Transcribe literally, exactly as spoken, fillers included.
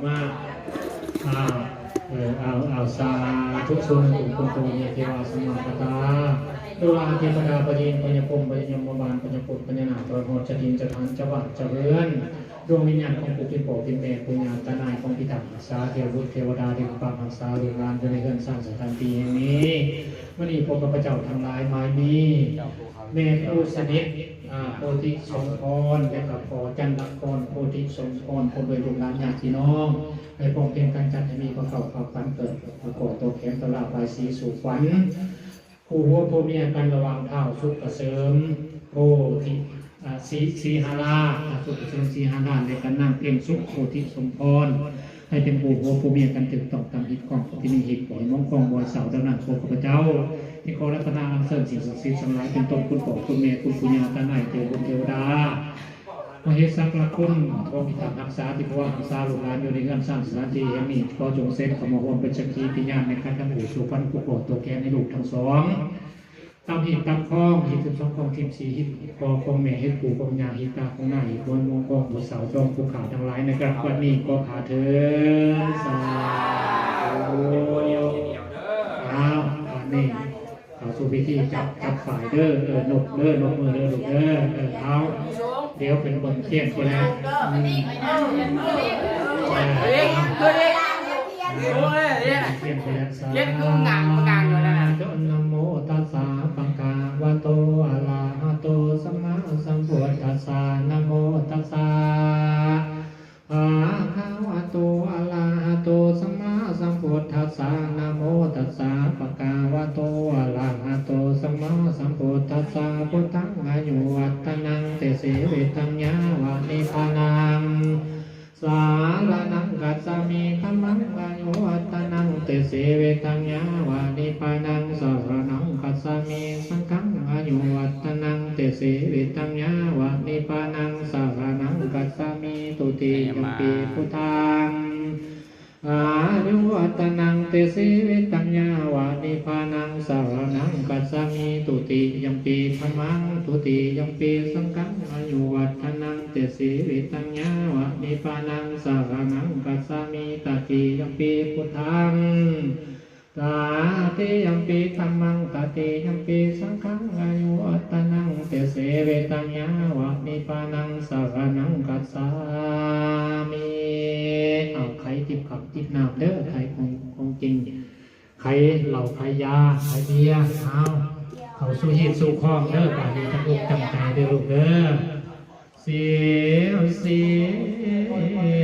มา อ่า เออ เอา เอา สาธุ ส่วนบุญคุณโตเยเทวาสมมาคาตา ดูราเทวดาพระอินทร์พญาพรหมพญายมบาลพญาพรหมพญานาคพระโหดจะดินจะทานจะวัดจะเรือน ดวงวิญญาณของผู้เป็นพ่อเป็นแม่ปู่ย่าตานายของพิทักษ์รักษาเทวบุตรเทวดาที่ปกปักรักษาลูกหลานอยู่ในเรือนสร้างสถานที่แห่งนี้ วันนี้พวกข้าพเจ้าทั้งหลายหมายมี แม่ผู้สนิท อ่า โพธิสมพร และก็พ่อจันทร์นคร โพธิสมพร พร้อมด้วยลูกหลานญาติพี่น้อง ให้พร้อมเพรียงกันจัดให้มีพระเก้าพระขวัญเกิด พระโกโตแขนตะลาบายสีสู่ขวัญ คู่หัวผัวเมียกันระหว่างท้าวสุขเกษม โพธิอ่าศรีศรีหาราช อ่าสุขเกษมศรีหาราช และกันนางเพียงสุขโพธิสมพร ให้เป็นคู่หัวผัวเมียกันถูกต้องตามฮิตของที่มีฮิตบ่อยมองกองบ่อยเสาดังนั้นพวกข้าพเจ้า ที่ขอรัตนาอันเสริมสิ่งศักดิ์สิทธิ์ทั้งหลายเป็นต้นคุณพ่อคุณแม่คุณปู่ย่าตานายเทวบุตรเทวดา มเหสักละคุณพระองค์ที่ทำรักษาที่พระองค์รักษาลูกหลานอยู่ในเรือนสร้างสถานที่แห่งนี้ขอจงเสด็จเข้ามาร่วมเป็นสักขีพยานในการทำบุญสู่ขวัญผู้โปรดตัวแทนในลูกทั้งสอง ตามฮีตตามคอง ฮีตสิบสองคอง ทีมสี่ ฮีตพ่อคองแม่ ฮีตปู่คองย่า ฮีตตาคองน้า ฮีตบนมองคองผู้สาวจองผู้ขาทั้งหลายนะครับ วันนี้ก็ขาเถินสาธุ อ้าว อันนี้ เขาสู่พิธีจับ จับฝ่ายเด้อ เออ นกเด้อ นกมือเด้อ ลูกเด้อ เออ เอา เดี๋ยวเป็นเบิ่งเทียนคนละ อืม เออ เทียนคนละ สาธุ นะโมตัสสะ ภะคะวะโต อะระหะโต สัมมาสัมพุทธัสสะ นะโมตัสสะ ภะคะวะโต อะระหะโต สัมมาสัมพุทธัสสะ นะโมตัสสะ ภะคะวะโต อะระหะโต สัมมาสัมพุทธัสสะ พุทธัง อายุ วัฒนัง เต สี วิทัง ยาวะ นิพพานัง สะระณัง คัจฉามิ ธัมมัง อายุ วัฒนัง เต สี วิทัง ยาวะ นิพพานัง สะระณัง คัจฉามิ สังฆัง อายุ วัฒนัง เต สี วิทัง ยาวะ นิพพานัง สะระณัง คัจฉามิ ทุติยัมปิ พุทธัง อายุ วัฒนัง เต สี วิทัง ยาวะ นิพพานัง สะระณัง คัจฉามิ ทุติยัมปิ ธัมมัง ทุติยัมปิ สังฆัง อายุ วัฒนัง เต สี วิทัง ยาวะ นิพพานัง สะระณัง คัจฉามิ ตติยัมปิ พุทธัง ตติยัมปิ ธัมมัง ตติยัมปิ สังฆัง อายุ วัฒนัง เต สี วิทัง ยาวะ นิพพานัง สะระณัง คัจฉามิ เอา ไขจิบขับจิบน้ำเด้อ ไขของ ของจริง ไขเหล้า ไขยา ไขเบียร์ เอา เข้าสู่ฮีตสู่คองเด้อ บาดนี้ตั้งอกตั้งใจเด้อลูกเด้อ เสียง เสียง